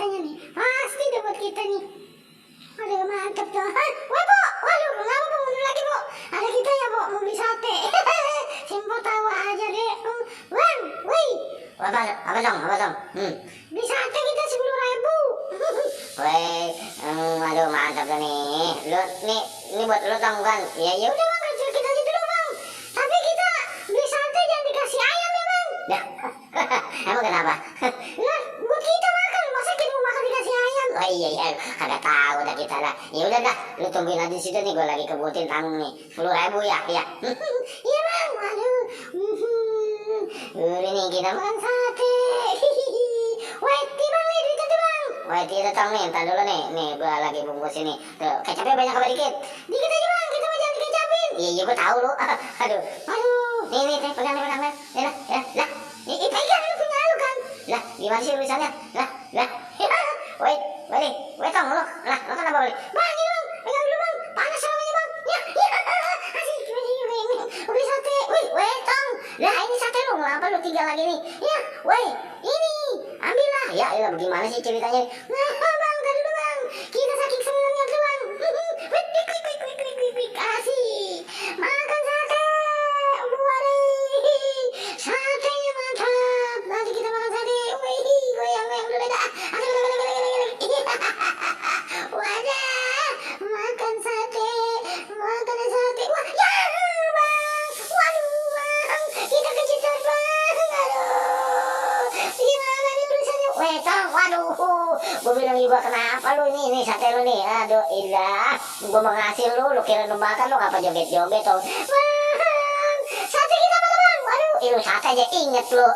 katanya nih. Pasti deh buat kita nih. Aduh, mantep tuh. Wah, Bu. Waduh, kenapa Bu mundur lagi, Bu? Ada kita ya, Bu, mau beli sate. Simpo tawa aja deh. Bang, woi. Apa dong? Beli sate kita 10.000. Weh, aduh mantap tuh nih. Lu ini buat lu tong kan? Ya ya Udah Bang, kecil kita aja dulu Bang. Tapi kita beli sate jangan dikasih ayam ya Bang. udah. Emang kenapa? Lah, buat kita makan. Masa kita mau makan dikasih ayam? Oh iya iya, kagak tahu dah kita lah. Ya udah dah, lu tungguin aja di situ nih, gua lagi kebutin tanggung nih. 10.000 ya, iya. Iya Bang, aduh. Udah nih kita makan sate. Wait, Bang nih duitnya tuh Bang. Wah itu tong nih, ntar dulu nih. Nih gua lagi bungkus ini. Tuh, kecapnya banyak apa dikit? Dikit aja Bang, kita mah jangan dikecapin. Iya iya gua tahu lu. Aduh. Aduh. Nih, pegang. Ya lah. Ini pegang lu punya lu kan. Lah, gimana sih tulisannya? Lah. Wait, tong lu. Lah, lu kenapa beli? Bang, ini Bang, pegang dulu Bang. Panas namanya Bang. Ya. Asik, gini. Beli sate. Wih, Tong. Lah, ini sate lu, ngapa lu tinggal lagi nih? Ya, woi, ini ambillah. Ya, iya bagaimana sih ceritanya? Nah, Bang, tadi dulu Bang. Kita saking senangnya tuh Bang. Wih, asik. Makan sate. Wari. Satenya mantap. Nanti kita makan sate. Wih, goyang dulu dah. Wadah, makan sate. Wah, ya Bang. Waduh Bang, kita kecintaan Bang. Aduh, gimana nih tulisannya? Weh, tong, waduh. Gua bilang juga kenapa lu nih sate lu nih. Aduh, ilah. Gua mau ngasih lu kira lu makan lu ngapa joget-joget tong. Bang, sate kita mana Bang? Waduh, Lu sate aja inget lu.